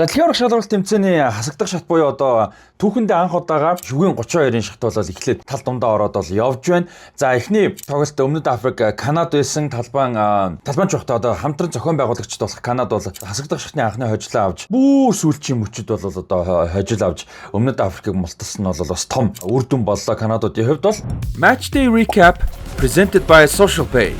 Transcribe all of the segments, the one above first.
За, дэлхийн аварга шалралт тэмцээний хасагдах шат буюу одоо түүхэндээ анх удаага шүгийн 32-ын шат бол эхлээд тал дундаа ороод бол явж байна. За, эхний тоглолт Өмнөд Африк, Канад байсан. Талбайн ч байхдаа одоо хамтран зохион байгуулагчд болох Канад бол хасагдах шатны анхны хожлоо авч, бүр сүүлчийн мөчөд бол одоо хожил авч, Өмнөд Африкийг мулталсан нь бол бас том үр дүн боллоо Канадуудын хувьд бол. Match Day Recap presented by Social Pay.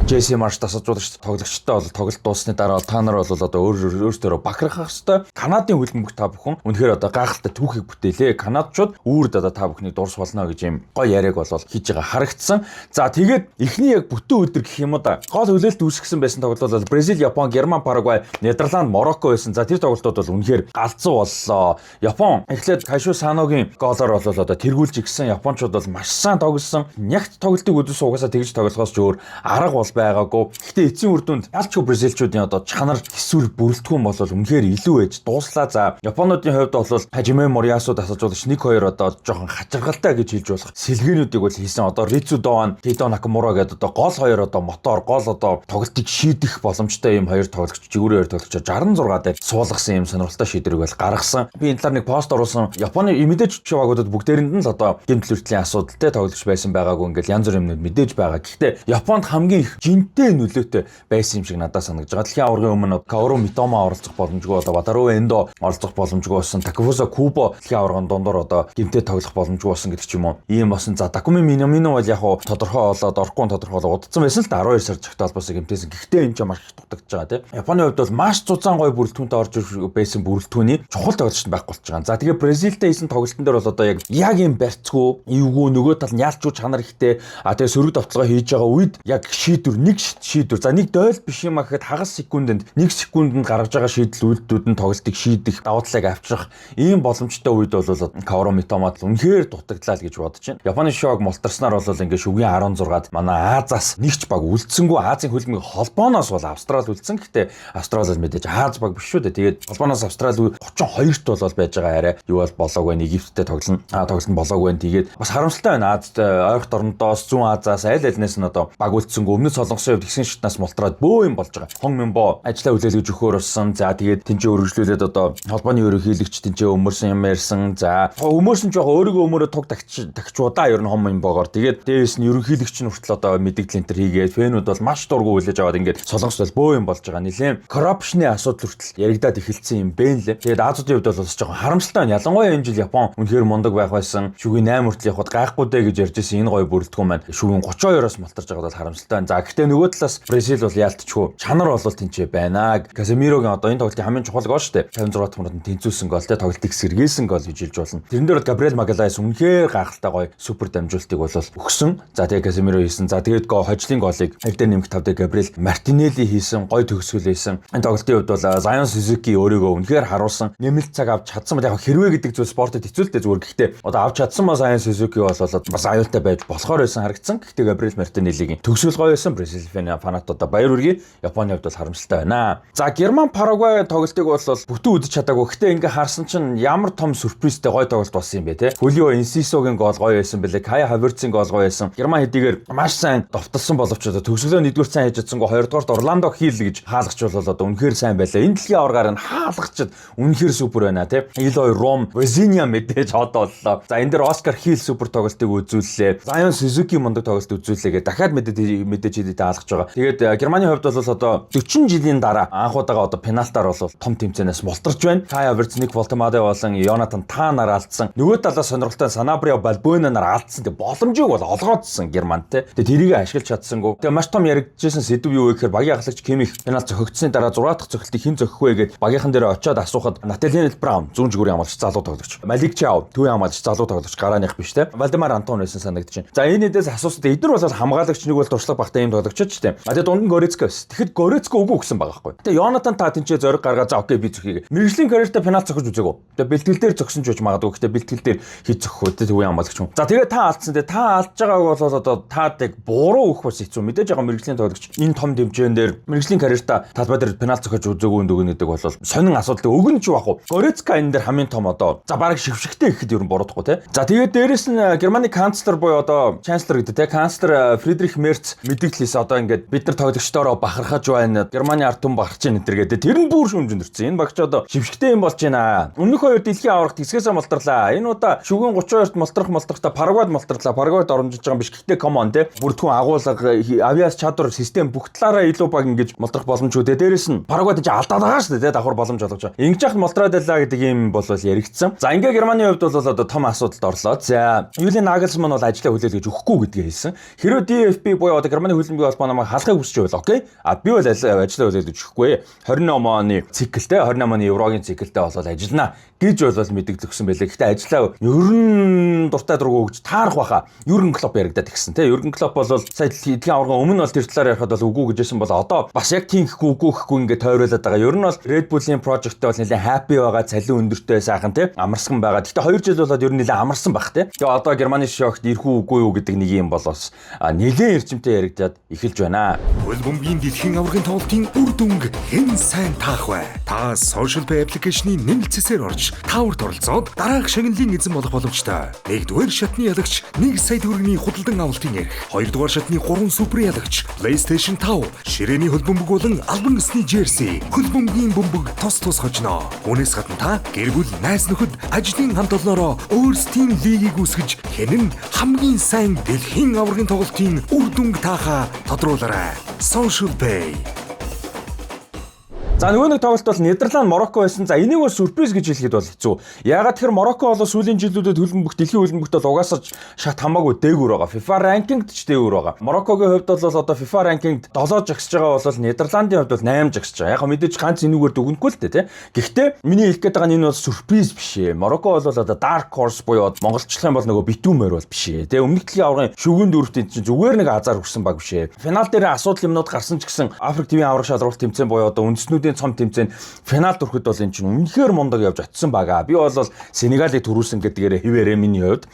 Джесси Марш дасгалжуулагч тоглогчтой бол тоглолт дууссаны дараа та нар бол одоо өөр өөрсдөө бахархах хэвээр, Канадын хөлбөмбөг та бүхэн үнэхээр одоо гайхалтай түүхийг бүтээлээ. Канадчууд үүрд одоо та бүхнийг дурс болно гэж юм гоё яриаг бол хийж байгаа харагдсан. За, тэгээд эхний яг бүтэн өдөр гэх юм уу да. Гол хүлээлт үүсгэсэн байсан тоглолт бол Бразил, Япон, Герман, Парагвай, Нидерланд, Марокко байсан. За, тэр тоглолтууд бол үнэхээр галзуу боллоо. Япон эхлээд Кайшу Саногийн гоолоор бол одоо тэргүүлж игсэн. Япончууд бол маш сайн тоглосон. Нягт тоглолтыг үзүүлсэн, угаасаа тэгж тоглохоос ч өөр арга бол байгаагүй. Гэхдээ эцсийн үр дүнд ялчгүй бразилчуудын одоо чанар, төсвөр, бүрэлдэхүүн бол үнэхээр илүү ээж дууслаа. За, Японуудын хувьд бол Хажиме Мориасу дасгалжуулагч 1 2 одоо жоохон хачиргалтай гэж хэлж болох сэлгээнүүдийг бол хийсэн. Одоо Рицу Доан, Кейто Накамура гэдэг одоо гол хоёр одоо мотор, гол одоо тоглолтыг шийдэх боломжтой юм хоёр тоглогч, жигүүрийн хоёр тоглогч 66 дээр суулгасан юм сонирхолтой шийдвэрийг бол гаргасан. Би энэ талаар нэг пост оруулсан. Японы мэдээж багуудад бүгдээрэнд нь л одоо гэмтэл хүртлийн асуудалтай тоглогч байсан, байгаагүй, ингээл янз бүрийн юмнууд мэдээж байгаа. Гэхдээ Японд хамгийн их жинтэй нөлөөтэй байсан юм шиг надад санагдаж байгаа. Дэлхийн аваргын өмнө Каору Митома оролцох боломжгүй одоо Ватару Эндо оролцох боломжгүй болсон. Такефуса Кубо дэлхийн аваргын дундуур одоо гэмтэй тоглох боломжгүй болсон гэдэг ч юм уу. Ийм болсон. За, Такуми Минамино бол яг хуу тодорхой болоод орохгүй, тодорхой болоод удацсан байсан л да, 12 сар зохитой холбоосоо гэмтээсэн. Гэхдээ энэ ч маш их дутагдж байгаа, тийм. Японы хувьд бол маш зузаан гоё бүрэлдэхүүнтэй орж ирэх байсан бүрэлдэхүүний чухал тоглогч байхгүй болчих байгаа. За, тэгээ Бразилтэй хийсэн тоглолтын дээр бол одоо яг яг юм барьцгүй, эвгүй, нөгөө тал нь ялчгүй чанар ихтэй. А тэгээ сөрөг довтлогоо хийж байгаа үед яг шийдвэр, нэг шийдвэр, за, нэг дойл биш юм а гэхэд хагас секундэнд, 1 секундэнд гаргаж байгаа шийдэл үйлдэлүүд нь тоглолтыг шийдэх, давуу талыг авчрах ийм боломжтой үед бол Каору Митомад үнэхээр дутагдлаа л гэж бодож байна. Японы шог мултарснаар бол ингээд шүгийн 16-ад манай Азиас нэг ч баг үлдсэнгүү. Азийн хөлбөмбөгийн холбооноос бол Австрали үлдсэн. Гэхдээ Австрали бол мэдээж Ази баг биш шүү дээ. Тэгээд холбооноос Австрали 32-т бол байж байгаа, арай юу бол болоог байна. Египттэй тоглоно. Тоглолт нь болоог байна. Тэгээд бас харамсалтай байна. Азид ойрхот орнодоос, Зүүн Азиас аль альнаас нь одоо баг үлдсэнгүү. Өмнөд Солонгосын хувьд ихсэн шатнаас мултраад бөө юм болж байгаа. Хон Минбо ажлаа хүлээлгэж өгөхөөр болсон. За, тэгээд тэнцээ өргөжлүүлээд одоо холбооны ерөнхийлөгч тэнцээ өмөрсөн юм ярьсан. За, өмөрсөн ч яг өөрийгөө өмөрөө туг тагч тагчуудаа ер нь Хон Минбогоор. Тэгээд дээрээс нь ерөнхийлөгч нь хүртэл одоо мэдээлэл энэ төр хийгээд, fan үүд бол маш дургу хүлээж аваад, ингээд Солонгос бол бөө юм болж байгаа. Нилээн corruption ы асуудал хүртэл яригадаад эхэлсэн юм бэ лээ. Тэгээд Азиудын хувьд бол бас жоохон харамсалтай байна. Ялангуяа энэ жил Япон үнэхээр мундаг байх байсан. Шүгийн 8 хүртэл явхад гайхгүй дээ гэж ярьж байсан энэ гоё бүрэлдэхүүн маань шүгийн 32-оос мултарж байгаад бол харамсалтай байна. За, гэхдээ нөгөө талаас Бразил бол яалтчгүй чанар бол тэнцээ байна. Каземирогийн одоо энэ тоглолтын хамгийн чухал гол шүү дээ. 56 дахь минутанд тэнцүүлсэн гол те, тоглолтыг сэргээсэн гол гэж хэлж болно. Тэрэн дээр бол Габриэл Магалайс үнэхээр гайхалтай гоё супер дамжуултыг бол өгсөн. За, тэгээ Каземиро хийсэн. За, тэгээд гол хожлын голыг 50 дээр нэмэх 5 дээр Габриэл Мартинелли хийсэн, гоё төгсгөл хийсэн. Энэ тоглолтын хувьд бол Зайон Сузуки өөрийгөө үнэхээр харуулсан. Нэмэлт цаг авч чадсан бол яг хэрвээ гэдэг зүйл спортод хэцүү л дээ зүгээр. Гэхдээ одоо авч чадсан ба Зайон Сузуки бол бас аюултай байж болохоор байсан харагдсан. Гэхдээ Габриэл Мартинеллигийн төгсгөл гоё байсан. Бразил фанатуудаа баяр хүргэе. Японы хувьд бол харамсалтай байна. За, Герман, Парагвай тоглолтыг бол бүтэн үзэж чадаагүй. Гэхдээ ингээ харсан чинь ямар том surprise тэй гоё тоглолт болсон юм бэ те. Хулио Инсисогийн гол гоё байсан бэлээ. Кай Хаверцын гол гоё байсан. Герман хэдийгээр маш сайн довтолсон боловч одоо төгсгөлөө нэгдүгээр сайн хийж чадсангүй, хоёрдугаарт Орландо Хил гэж хаалгач бол одоо үнэхээр сайн байлаа. Энэ дэлхийн аваргаар нь хаалгачд үнэхээр супер байна те. Илой Ром, Вазиния мэдээж хот боллоо. За, энэ дээр Оскар Хил супер тоглолтыг үзүүллээ. Зайон Сузуки мундаг тоглолт үзүүллээ гэ дахиад мэдээж хэдийдээ хаалгаж байгаа. Тэгээд Германы хувьд бол одоо 40 жилийн дараа анх удаага одоо пенальтаар бол том тэмцээнээс мултарч байна. Кай Хаверц, Ник Волтемаде болон Йонатан Та нар алдсан. Нөгөө талаас сонирхолтой Санабриа Балбуэна нар алдсан. Тэгээ боломжийг бол олгоодсон Герман те. Тэгээ тэрийг ашиглаж чадсангүй. Тэгээ маш том яригдчихсэн сэдв юу вэ гэхээр багийн ахлагч Кимих пенальт зохигдсны дараа 6 дахь зохилтыг хэн зохих вэ гэд багийнхан дээр очиод асуухад Натаниэл Браун, зүүн жигүүрийн хамгаалагч, залуу тоглогч. Малик Чао, төвийн хамгаалагч, залуу тоглогч, гарааных биш те. Валдемар Антон байсан санагдаж байна. За, энэ хэдээс асуусан. Эдгээр бол хамгаалагч, нэг бол туршлага багтай юм тоглогч ч тийм. А тэгээ дунд нь Горецко байсан. Тэгэхэд Горецко үгүй өгсөн байгаа байхгүй. Тэгээ Йонатан Та тэнцээ зориг гаргаа, за, okay, би зөхийг. Мэргэжлийн карьертаа пенальт зохиж үзээгүй. Тэгээ бэлтгэл дээр зогсон ч гэж магадгүй. Гэхдээ бэлтгэл дээр хийж зохих үү те, төвийн хамгаалагч юм. За, тэгээ та алдсан. Тэгээ та алдж байгааг бол одоо таад яг буруу өгөх бас хэцүү. Мэдээж байгаа мэргэжлийн тоглогч энэ том тэмцээн дээр мэргэжлийн карьертаа талбай дээр пенальт зохиж үзээгүй өгнө гэдэг бол сонин асуудал. Өгөн ч яах вэ? Горецка энэ дээр хамгийн том одоо за бараг шившигтэй гэхэд ер нь буруудахгүй те. За, тэгээд дээрэс нь Германы канцлер буюу одоо chancellor гэдэг те, канцлер Фридрих Мерц мэдээлэл Hoeneß одоо ингээд бид нар тоглогчдороо бахархаж байна. Германы ард түмэн бахарч байна энэ гэдэг. Тэр нь бүр шүүмжинд өртсөн. Энэ багч одоо шившигтэй юм болж байна. Өмнөх хоёр дэлхийн аваргад хэсгээсээ мултарлаа. Энэ удаа шүгэн 32-т мултрахта Парагвайд мултарлаа. Парагвайд оромжиж байгаа юм биш. Гэхдээ come on, те. Бүрдхэн агуулга, авиас чадвар, систем бүх талаараа илүү баг ингэж мултрах боломжгүй те. Дээрэс нь Парагвайд ч алдаад байгаа шүү дээ те. Давхар боломж олгож байгаа. Ингэж яхад мултраад байлаа гэдэг юм бол яригдсан. За, ингээ Германы хувьд бол одоо том асуудалд орлоо. За, Юлиан Нагелсман бол ажлаа хүлээлгэж өгөхгүй гэдгээ хэлсэн. Хэрвээ DFB буюу одоо Германы хөлбөмбөгийн холбоо намайг халахыг хүсэж байвал okay. А би бол ажлаа хүлээлгэж өгөхгүй. 28 оны циклтэй, 28 оны Еврогийн циклтэй болол ажиллана гэж бол мэдэгдсэн байлээ. Гэхдээ ажлаа ер нь дуртай дургу өгч таарах баха. Юрген Клоп яригдаад гисэн те. Юрген Клоп бол сая дэлхийн аваргын өмнө бол тэр талаар ярихад бол үгүй гэжсэн бол одоо бас яг тийм гэхгүй, үгүй гэхгүй ингээд тойруулаад байгаа. Ер нь бол Red Bull-ийн project-тэй бол нэлээд happy байгаа, цалин өндөртэй, сайхан те, амарсан байгаа. Гэхдээ 2 жил болоод ер нь нэлээд амарсан баг те. Тэгээ одоо Германы шогт ирэх үү, үгүй юу гэдэг нэг юм бол бас нэлээд эрчимтэй яригдаад эхэлж байна. Хөл бөмбөгийн дэлхийн аваргын тоглолтын үр дүнг хэн сайн таах вэ? Та Social Pay application-ы нэмэлт цэсээр орж тааварт оролцоод дараах шагналын эзэн болох боломжтой. Нэгдүгээр шатны ялагч 1 сая төгрөгийн худалдан авалтын эрх, хоёрдугаар шатны 3 супер ялагч PlayStation 5, ширээний хөл бөмбөг болон албан ёсны jersey, хөл бөмбөгийн бөмбөг тус тус хожино. Үүнээс гадна та гэр бүл, найз нөхөд, ажлын хамт олноороо өөрсдийн лигийг үүсгэж хэн нь хамгийн сайн дэлхийн аваргын тоглолтын үр дүнг таахаа тодруулаарай. Social Pay. За, нөгөө нэг тоглолт бол Нидерланд Марокко байсан. За, энийг бол сюрприз гэж хэлэхэд бол хэцүү. Яагаад тэгэхээр Марокко бол сүүлийн жилүүдэд хөлбөмбөх, дэлхийн хөлбөмбөгт бол угаасаа шат хамаагүй дээгүүр байгаа. FIFA ranking-д ч дээгүүр байгаа. Мароккогийн хувьд бол одоо FIFA ranking-д 7 жагсаж байгаа бол Нидерландын хувьд бол 8 жагсаж байгаа. Яг мэдээж ганц энүүгээр дүгнэхгүй л дээ, тий. Гэхдээ миний хэлэх гээд байгаа нь энэ бол сюрприз биш ээ. Марокко бол одоо dark horse буюу монголчлах юм бол нөгөө битүүн морь бол биш ээ. Тэ, өмнөх дэлхийн аваргын шүгэн дөрөвт чинь зүгээр нэг азар хүрсэн баг биш ээ. Финал дээр асуудал юмнууд гарсан ч гэсэн Африк тивийн аварга шалралт тэмцээн буюу одоо үндэстнүүдийн цом тэмцээн финалд хүрэхэд бол эн чинь үнэхээр мундаг явж очисон бага. Би бол Сенегалыг түрүүсэн гэдгээрээ хിവэрэ миний хувьд.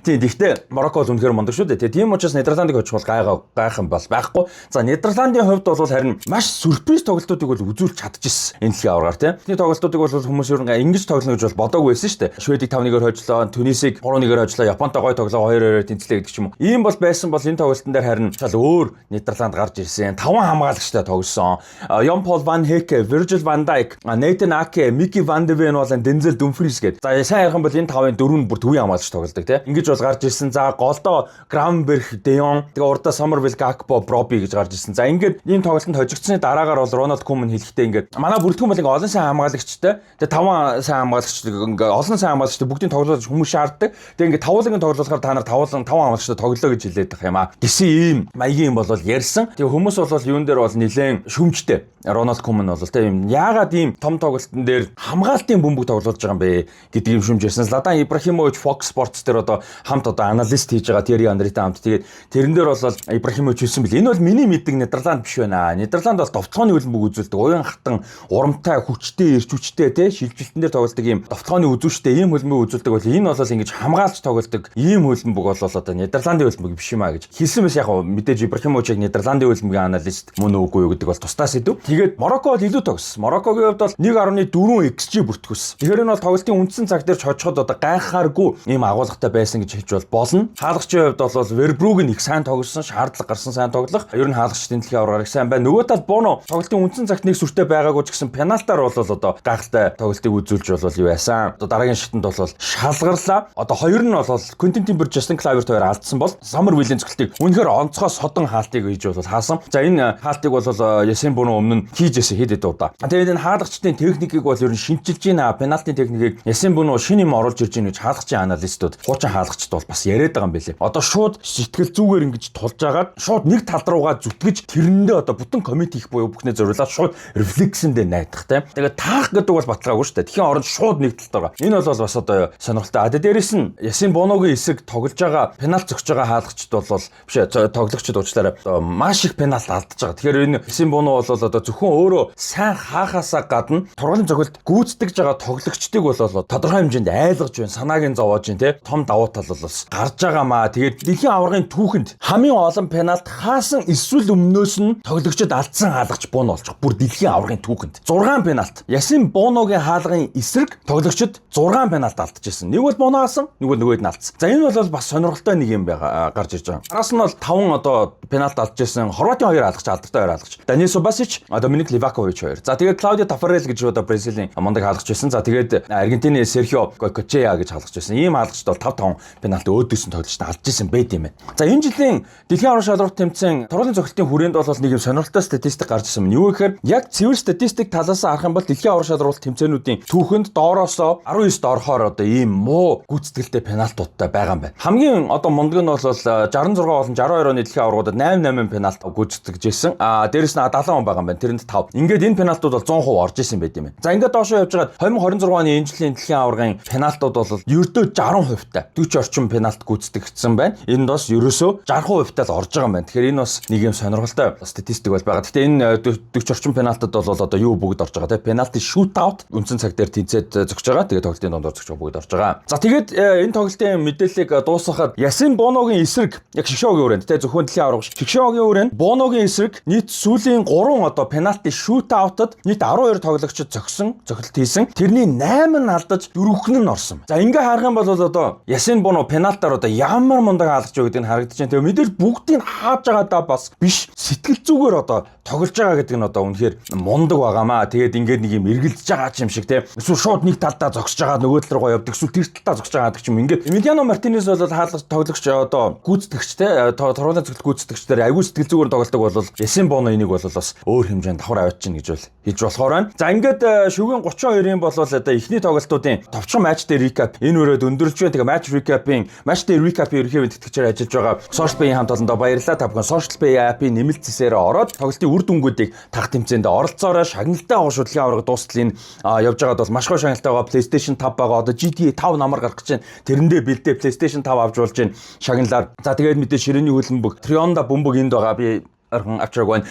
Тийм, гэхдээ Марокко бол үнэхээр мундаг шүү дээ. Тийм учраас Нидерландыг очих бол гайгаа гайхан бол байхгүй. За, Нидерландын хувьд бол харин маш сюрприз тоглолтуудыг бол үзүүлж чадчихсан энэ дэлхийн аваргаар, тийм. Эхний тоглолтуудыг бол хүмүүс ер нь ингэж тоглоно гэж бол бодоогүй байсан шүү дээ. Шведийг 5-1-ээр хожлоо, Тунисыг 3-1-ээр хожлоо, Японтой гой тоглоо 2-2-оор тэнцлээ гэдэг ч юм уу. Ийм бол байсан бол энэ тоглолтын дээр харин шал өөр Нидерланд гарч ирсэн. Таван хамгаалагчтай тоглосон. Йон Пол Ван Хеке, Virgil van Dijk, Nathan Ake, Mickey van de Ven болон Denzel Dumfries гэдэг. За, сайн ярих юм бол энэ тавын дөрөв нь бүр төвийн хамгаалагч тоглодог, тийм. Ингэж бол гарч ирсэн. За, голдоо Gravenberch, De Jong, тэгээ урдаа Summerville, Gakpo, Brobbey гэж гарч ирсэн. За, ингээд ийм тоглолтод хожигдсны дараагаар бол Рональд Куман хэлэхдээ ингээд манай бүрэлдэхүүн бол ингээд олон сайн хамгаалагчтай. Тэгээ таван сайн хамгаалагч, ингээд олон сайн хамгаалагчтай бүгдийг тоглуулж хүмүүс шаарддаг. Тэгээ ингээд тавуулын тоглуулахаар та нар тавуулан таван хамгаалагчтай тоглолоо гэж хэлээд байх юм аа. Гэсэн ийм маягийн юм бол ярьсан. Тэгээ хүмүүс бол юун дээр бол нэлээд шүмжтэй. Рональд Куман бол тийм яагаад ийм том тоглолтын дээр хамгаалтын бөмбөг тоглуулж байгаа юм бэ гэдэг юм шүмж ярьсан. Златан Ибрахимович Fox Sports дээр одоо хамт одоо аналист хийж байгаа Терри Анритай хамт. Тэгээд тэрэн дээр бол Ибрахимович хэлсэн бил. Энэ бол миний мэддэг Нидерланд биш байна. Нидерланд бол довтлооны хөлбөмбөг үзүүлдэг. Уян хатан, урамтай, хүчтэй, эрч хүчтэй те, шилжилтэн дээр тоглодог ийм довтлооны үзүүштэй ийм хөлбөмбөг үзүүлдэг бол энэ бол ингэж хамгаалж тоглодог ийм хөлбөмбөг бол одоо Нидерландын хөлбөмбөг биш юм а гэж хэлсэн мэс. Яг мэдээж Ибрахимович яг Нидерландын хөлбөмбөгийн аналист мөн үгүй юу гэдэг бол тусдаа сэдэв. Тэгээд Марокко бол илүү тогссон. Мароккогийн хувьд бол 1.4 XG бүртгэсэн. Тэгэхээр энэ бол тоглолтын үндсэн цаг дээр ч хожиход одоо гайхахааргүй ийм агуулгатай байсан гэж хэлж бол болно. Хаалгачийн хувьд бол Вербруг нь их сайн тоглосон, шаардлага гарсан сайн тоглох. Ер нь хаалгачдын дэлхийн аваргаар их сайн байна. Нөгөө тал Боно тоглолтын үндсэн цагт нэг сүртэй байгаагүй ч гэсэн пенальтаар бол одоо гайхалтай тоглолтыг үзүүлж бол юу яасан. Одоо дараагийн шатанд бол шалгарлаа. Одоо хоёр нь бол Квентин Тимбер, Justin Kluivert хоёр алдсан бол Summerville-ийн цогцолтыг үнэхээр онцгой содон хаалтыг хийж бол хаасан. За, энэ хаалтыг бол Ясин Боно өмнө нь хийж ясан хэд хэд удаа. Тэгээд энэ хаалгачдын техникийг бол ер нь шинчилж байна. Пенальтын техникийг Ясин Боно шинэ юм оруулж ирж байна гэж хаалгачийн аналистууд, хуучин хаалгачд бол бас яриад байгаа юм билээ. Одоо шууд сэтгэл зүгээр ингэж тулж агаад шууд нэг тал руугаа зүтгэж тэрэндээ одоо бүтэн commit хийх буюу бүхнээ зориулаад шууд рефлексэндээ найдах, тийм. Тэгээд таах гэдэг бол баталгаагүй шүү дээ. Тэгэхийн оронд шууд нэг тал руугаа. Энэ бол бас одоо сонирхолтой. А дээрээс нь Ясин Боногийн эсэг тоглож байгаа, пенальт зогсож байгаа хаалгачд бол биш, тоглогчд уучлаарай, маш их пенальт алдаж байгаа. Тэгэхээр энэ Ясин Боно бол одоо зөвхөн өөрөө сайн хаахаасаа гадна тургуулын цохилт гүйцэтгэж байгаа тоглогчдыг бол тодорхой хэмжээнд айлгаж байна. Санааг нь зовоож байна те. Том давуу тал бол бас гарч байгаамаа. Тэгээд дэлхийн аваргын түүхэнд хамгийн олон пенальт хаасан эсвэл өмнөөс нь тоглогчид алдсан хаалгач Боно олчих. Бүр дэлхийн аваргын түүхэнд 6 пенальт. Ясин Боногийн хаалгын эсрэг тоглогчид 6 пенальт алдчихсан. Нэг бол Боно хаасан, нэг бол нөгөөд нь алдсан. За, энэ бол бас сонирхолтой нэг юм байгаа гарч ирж байгаа. Араас нь бол 5 одоо пенальт алдчихсан. Хорватын хоёр хаалгач, алдартай хоёр хаалгач. Данил Субасич, Доминик Ливакович хоёр. За, тэгээд Клаудио Тафарел гэж одоо Бразилийн мундаг хаалгач байсан. За, тэгээд Аргентины Серхио Гойкочеа гэж хаалгач байсан. Ийм хаалгачд бол 5 5 пенальт өөдөөсөн тоглогчд алдж исэн байт юм байна. За, энэ жилийн дэлхийн аварга шалралт тэмцээн тургуулын цохилтын хүрээнд бол нэг юм сонирхолтой статистик гарч ирсэн юм. Юу гэхээр яг цэвэр статистик талаас харах юм бол дэлхийн аварга шалралт тэмцээнүүдийн түүхэнд доороосоо 19-д орохоор одоо ийм муу гүйцэтгэлтэй пенальтуудтай байгаа юм байна. Хамгийн одоо мундаг нь бол 66 болон 62 оны дэлхийн аваргуудад 8 8 пенальт гүйцэтгэж ирсэн. А дээрэс нь 70 он байгаа юм байна. Тэрэнд 5. Ингээд энэ пенальтууд бол 100% орж исэн байт юм байна. За, ингээд доошоо явж байгаад 2026 оны энэ жилийн дэлхийн аваргын пенальтууд бол ердөө 60% та 40 орчим пенальт гүйцэтгэгдсэн байна. Энэ бас ерөөсөө 60% тал орж байгаа юм байна. Тэгэхээр энэ бас нэг юм сонирхолтой статистик бол байгаа. Гэхдээ энэ 40 орчим пенальтад бол одоо юу бүгд орж байгаа те, пенальти shoot out, үндсэн цаг дээр тэнцээд зогсож байгаа. Тэгээд тоглолтын дундуур зогсож байгаа бүгд орж байгаа. За, тэгээд энэ тоглолтын мэдээллийг дуусгахад Ясин Боногийн эсрэг яг шигшээ хүрээнд те, зөвхөн дэлхийн аварга шигшээ хүрээнд Боногийн эсрэг нийт сүүлийн 3 одоо пенальти shoot out-ад нийт 12 тоглогчид зогсон, зохилт хийсэн. Тэрний 8 нь алдаж, дөрөвхөн нь орсон. За, ингээ харах юм бол одоо Ясин Боно пенальтаар одоо ямар мундаг хаалгач вэ гэдэг нь харагдаж байна. Тэгээ мэдээж бүгдийг хааж байгаадаа бас биш, сэтгэл зүгээр одоо тоглож байгаа гэдэг нь одоо үнэхээр мундаг байгаамаа. Тэгээд ингээд нэг юм эргэлдэж байгаа ч юм шиг те. Эсвэл шууд нэг талдаа зогсож байгаа, нөгөө тал руугаа явдаг. Эсвэл тэр талдаа зогсож байгаа гэдэг ч юм. Ингээд Эмилиано Мартинес бол хаалгач тоглогч, одоо гүйцэтгэгч те, тургуулын цохилт гүйцэтгэгч дээр аягүй сэтгэл зүгээр тоглодог бол Ясин Боно энийг бол бас өөр хэмжээнд давхар авчиж гэж бол хэлж болохоор байна. За, ингээд шүгэн 32-ын бол одоо эхний тоглолтуудын товчхон match day recap энэ өрөөд өндөрлж байна. Тэгээ match recap-ийн, match day recap-ийн ерөнхий тэтгэгчээр ажиллаж байгаа Social Pay-ийн хамт олондоо баярлалаа. Та бүхэн Social Pay app-ийн нэмэлт цэсээрээ ороод тоглолтын үр дүнгуудыг тах тэмцээнд оролцоорой. Шагналтай байгаа шүү. Дэлхийн аварга дуустал энэ явж байгаад бол маш гоё шагналтай байгаа. PlayStation 5 байгаа. Одоо GTA 5 намар гарах гэж байна. Тэрэндээ бэлдээ, PlayStation 5 авч болж байна шагналаар. За, тэгээд мэдээ ширээний хөлбөмбөг Trionda бөмбөг энд байгаа. Би орхон авчрааг байна.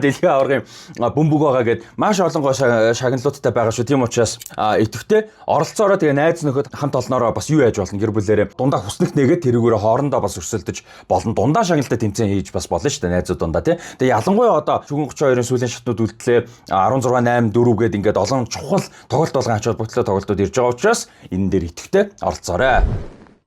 Дэлхийн аваргын бөмбөг байгаа гэд маш олон гоо шагналуудтай байгаа шүү. Тийм учраас идэвхтэй оролцоороо, тэгээ найз нөхөд хамт олноороо бас юу яаж болно, гэр бүлээрээ дундаа хүснэгт нэгээд тэрүүгээрээ хоорондоо бас өрсөлдөж болно. Дундаа шагналтай тэмцээн хийж бас болно шүү дээ найзууд дундаа тий. Тэгээ ялангуяа одоо шүгэн 32-ын сүүлийн шатнууд үлдлээ, 16 8 4 гээд ингээд олон чухал тоглолт болгон ач холбогдолтой тоглолтууд ирж байгаа учраас энэ дээр идэвхтэй оролцоорой.